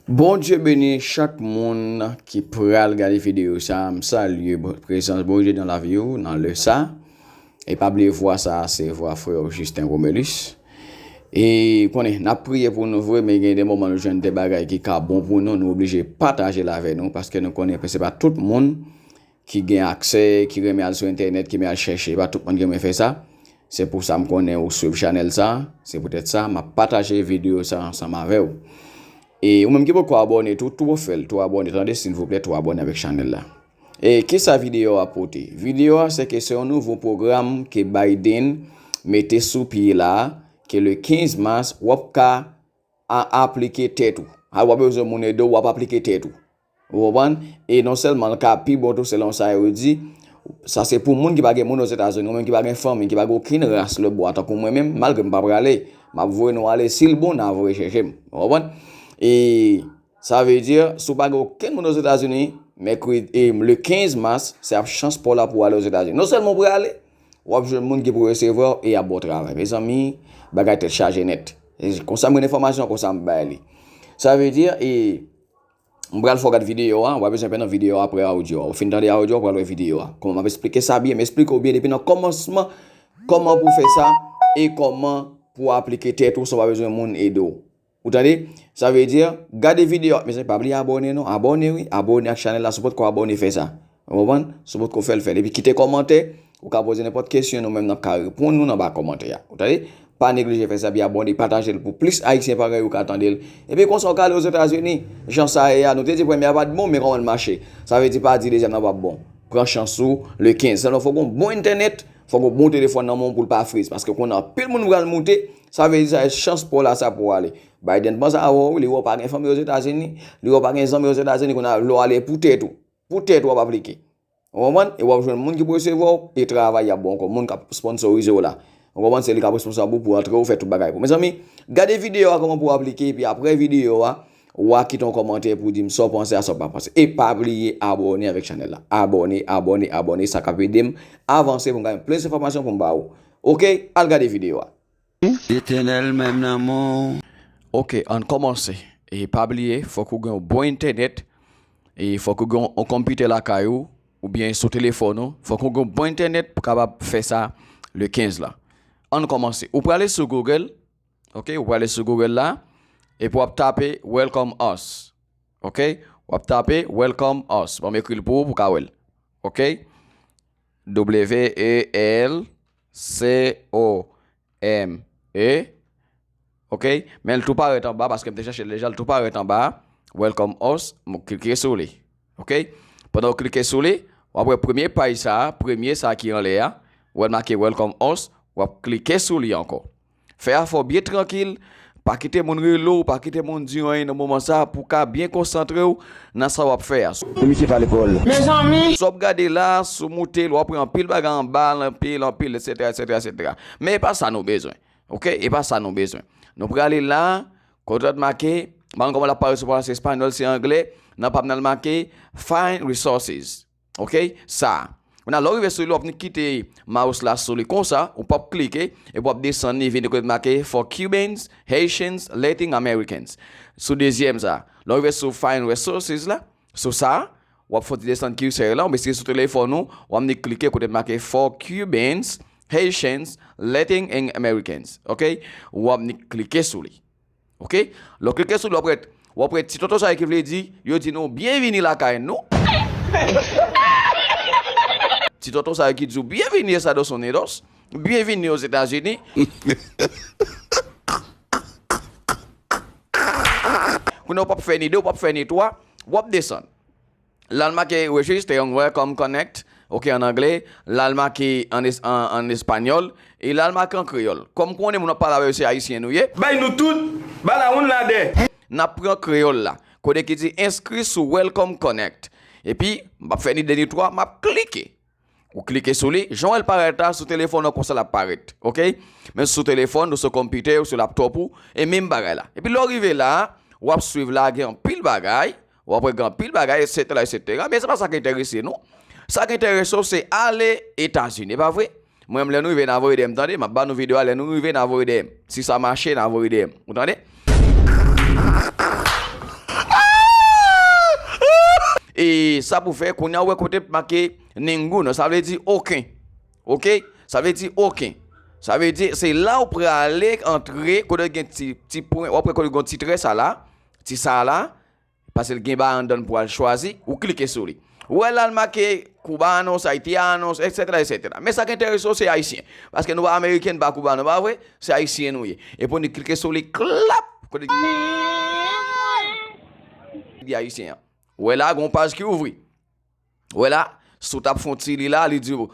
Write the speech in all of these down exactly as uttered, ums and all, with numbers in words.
Bondye beni chak moun ki pral gade videyo sa. M salye prezans Bondye nan lavi w nan lè sa. E pa bliye vwa sa a se vwa frè w Justin Romulus. E konnen n ap priye pou nou vre, men gen de moman nou jwenn de bagay ki ka bon pou nou, nou oblije pataje l avè nou, paske nou konnen se pa tout moun ki gen aksè, ki renmen al sou entènèt, ki renmen al chèche. E pa tout moun ki renmen fè sa. Se pou sa m konnen ou swiv chanèl sa. Se poutèt sa m ap pataje videyo sa ansanm avè w. E ou menm ki poko abòne tou, tou fè l, tou abòne, tande, silvouplè, tou abòne avèk chanèl la. E kisa videyo a pote? Videyo a se ke se yon nouvo pwogram ke Biden mete sou pye la, ke le kenz mas w ap ka a aplike tèt ou. A w ap bezwen moun ede w, w ap aplike tèt ou. Ou konprann? E non sèlman l ka pi bon tou selon sa yo di, sa se pou moun ki pa gen moun Ozetazini, ou menm ki pa gen fanmi, ki pa gen okenn ras lòtbò a, tankou mwen menm, malgre m pa prale, m ap voye nou ale, si l bon, n a voye chèche m. Ou konprann? E sa vle di, si w pa gen okenn moun Ozetazini, mèkredi, e le kenz mas, se ap chans pa w la pou w ale Ozetazini. Non sèlman w prale, w ap jwenn moun ki pou resevwa w e y ap ba w travay. Mezanmi, bagay tèt chaje nèt. E konsa m gen enfòmasyon, konsa m bay li. Sa vle di, e, m pral fè w gad videyo a, w ap bezwen pran videyo a apre awdyo a. Ou fin tande awdyo a, w pral wè videyo a. Kòman m ap esplike sa byen, m esplike w byen depi nan kòmansman, kòman pou w fè sa, e kòman pou w aplike tèt ou san w pa bezwen moun ede w. Ou tande? Sa vle di, gade videyo a. Mezanmi, pa bliye abòne non. Abòne wi. Abòne ak chanèl la. Si w potko abòne, fè sa. Ou konprann? Si w potko fè l, fè l. Epi kite kòmantè. Ou ka poze nenpòt kesyon, nou menm n ap ka reponn nou nan ba kòmantè a. Ou tande? Pa neglije fè sa, epi abòne, pataje l pou plis Ayisyen parèy ou ka tande l. Epi konsa w ka ale Ozetazini. Jan sa ye a, nou te di premye a pa t bon, men kòman l mache? Sa vle di pa di dezyèm nan p ap bon. Pran chans ou le kenz. Sèlman fòk w gen yon bon entènèt, fòk w gen yon bon telefòn nan men w pou l pa friz. Paske konnen anpil moun pral moute, sa vle di sa se chans pa w la sa pou w ale. Biden panse avè w, li wè w pa gen fanmi Ozetazini, li wè w pa gen zanmi Ozetazini, kounye a lè w ale pou tèt ou. Pou tèt ou w ap aplike. Ou konprann? E w ap jwenn moun ki pou resevwa w, e travay y ap ba w ankò, moun k ap sponsorize w la. Ou konprann? Se li k ap responsab ou pou antre w, fè tout bagay pou. Mezanmi, gade videyo a kòman pou w aplike, epi apre videyo a, w a kite yon kòmantè pou w di m sa w panse a sa w pa panse. E pa bliye abòne avèk chanèl la. Abòne, abòne, abòne, sa k ap ede m avanse pou m ka gen plis enfòmasyon pou m ba ou. Oke, al gade videyo a. Letènèl menm nan men w. Oke, ann kòmanse. E pa bliye, fòk ou gen yon bon entènèt. E fòk ou gen yon konpitè lakay ou, oubyen sou telefòn ou. Fòk ou gen yon bon entènèt pou w kapab fè sa le kenz la. Ann kòmanse. Ou prale sou Google, oke, ou prale sou Google la, epi w ap tape Welcome Us. Oke? W ap tape Welcome Us. Ban m ekri l pou ou, pou w ka wè l. Oke? W E L C O M E. Oke? Men l tou parèt anba, paske m te chèche l deja, l tou parèt anba. Welcome Us, m klike sou li. Oke? Pandan w klike sou li, w ap wè premye paj sa a, premye sa a ki anlè a, w wè l make Welcome Us, w ap klike sou li ankò. Fè afè w byen trankil, pa kite moun rele w, pa kite moun di w anyen nan moman sa a pou w ka byen konsantre w nan sa w ap fè a. Misye pa lekòl. Mezanmi! Sa w ap gade la, si w moute l, w ap wè anpil bagay anba l, anpil, anpil, etsetera, etsetera, etsetera. Men e pa sa nou bezwen. Oke? E pa sa nou bezwen. Nou prale la, kote w make, m pa konn kòman l ap parèt sou franse, espanyòl, se anglè, nan pa m nan l make Find Resources. Oke? Sa. Kounye a, lè w rive sou li, w ap ni kite mouse la sou li konsa, ou p ap klike, epi w ap desann li vin kote make For Cubans, Haitians, Latin Americans. Sou dezyèm sa. Lè w rive sou Find Resources la, sou sa, w ap fè w ti desann cursor la, oubyen si se sou telefòn ou, w ap ni klike kote make For Cubans, Haitians, Latin Americans. Oke? W ap ni klike sou li. Oke? Lè w klike sou li, w ap wè, w ap wè ti toto sa yo ki vle di, yo di nou, "Byenvini lakay nou." Ti toto sa yo ki di w, "Byenvini Estados Unidos." Byenvini Ozetazini. Kounye a, w p ap fè ni de, w p ap fè ni twa, w ap desann. La l make register and welcome connect, oke, an anglè, la l make an es-, an, an espanyòl, e la l make an kreyòl. Kòm konnen moun w ap pale avè yo se ayisyen nou ye. Bay nou tout, balawoun ladè. N ap pran kreyòl la. Kote ki di enskri sou Welcome Connect. Epi, m p ap fè ni de ni twa, m ap klike. Ou klike sou li, jan w wè l parèt la, sou telefòn nan konsa l ap parèt, oke? Men sou telefòn, ou sou konpitè, ou sou laptòp ou, e menm bagay la. Epi lè w rive la, w ap swiv la, gen anpil bagay, w ap wè gen anpil bagay, etsetera, etsetera. Men se pa sa k enterese nou. Sa k enterese w, se ale Etazini, e pa vre? Mwen menm, lè nou rive, n a voye D M, tande? M ap ba nou videyo a, lè nou rive, n a voye D M. Si sa mache, n a voye D M. Ou tande? E sa pou fè, kounye a ou wè kote make ninguno, sa vle di oken. Oke? Sa vle di oken. Sa vle di, se la ou prale antre, kote gen ti, ti pwen, w ap wè kote gen ti trè sa la, ti sa la, paske l gen ba anndan pou al chwazi, ou klike sou li. Ou wè la l make cubanos, haitianos, etsetera, etsetera. Men sa k enterese w, se ayisyen. Paske nou pa ameriken, nou pa kubano, pa vre? Se ayisyen nou ye. Epi w klike sou li, klap! Kote di ayisyen an. Ou wè la, gon paj ki ouvri. Ou wè la, si w t ap fè yon ti li la, li di w,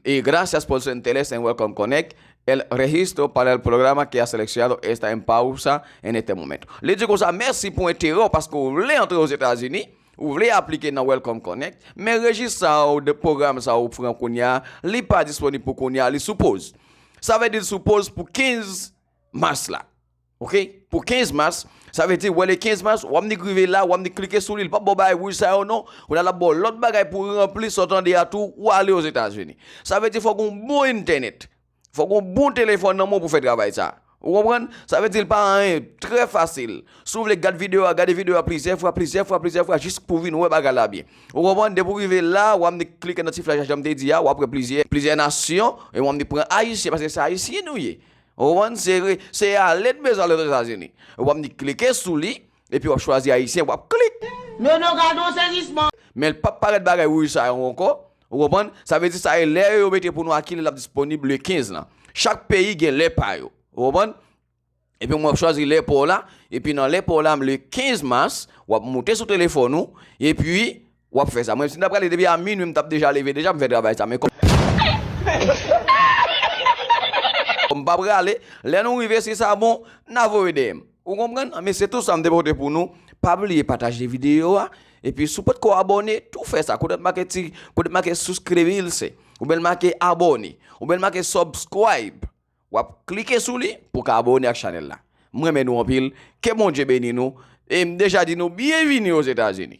e gracias por su interés en Welcome Connect, el registro para el programa que ha seleccionado está en pausa en este momento. Li di konsa, mèsi pou enterè w paske w vle antre Ozetazini, ou vle aplike nan Welcome Connect, men rejis sa w de pwogram sa w pran kounye a, li pa disponib pou kounye a, li sou poz. Sa vle di l sou poz pou kenz mas la. Oke? Pou kenz mas, sa vle di, wè le kenz mas, w ap nik rive la, w ap nik klike sou li, li p ap ba w bagay wouj sa yo non. Kounye a l ap ba w lòt bagay pou ranpli sa w tande a tou, ou ale Ozetazini. Sa vle di, fò w gen yon bon entènèt. Fò w gen yon bon telefòn nan men w pou fè travay sa. Ou konprann? Sa vle di, l pa anyen, trè fasil. Si w vle gad videyo a, gade videyo a plizyè fwa, plizyè fwa, plizyè fwa, jis pou w vin wè bagay la byen. Ou konprann? Depi w rive la, w ap nik klike nan ti flèch la, jan m te di a, w ap wè plizyè, plizyè nasyon, e w ap nik pran ayisyen, paske se ayisyen nou ye. Ou konprann? Se re-, se ale n bezwen ale Ozetazini. W ap nik klike sou li, epi w ap chwazi ayisyen, w ap klik. Nono, gade yon sezisman. Men l p ap parèt bagay wouj sa yo ankò. Ou konprann? Sa vle di sa e lè yo mete pou nou a ki lè l ap disponib le kenz lan. Chak peyi gen lè pa yo. Ou konprann? Epi mwen ap chwazi lè pa w la, epi nan lè pa w la, le kenz mas, w ap moute sou telefòn ou, epi w ap fè sa. Mwen, si m t ap prale depi a minwi, m t ap deja leve deja, m fè travay sa. Men kòm kòm m pa prale, lè nou rive, si sa bon, n a voye dèyè m. Ou konprann? Men se tou sa m te pote pou nou. Pa bliye pataje videyo a. Epi si w potko abòne, tou fè sa. Kote l make ti, kote l make suscribirse, oubyen l make abòne, oubyen l make subscribe. W ap klike sou li pou w ka abòne ak chanèl la. M renmen nou anpil. Ke Bondye beni nou. E m deja di nou byenvini Ozetazini.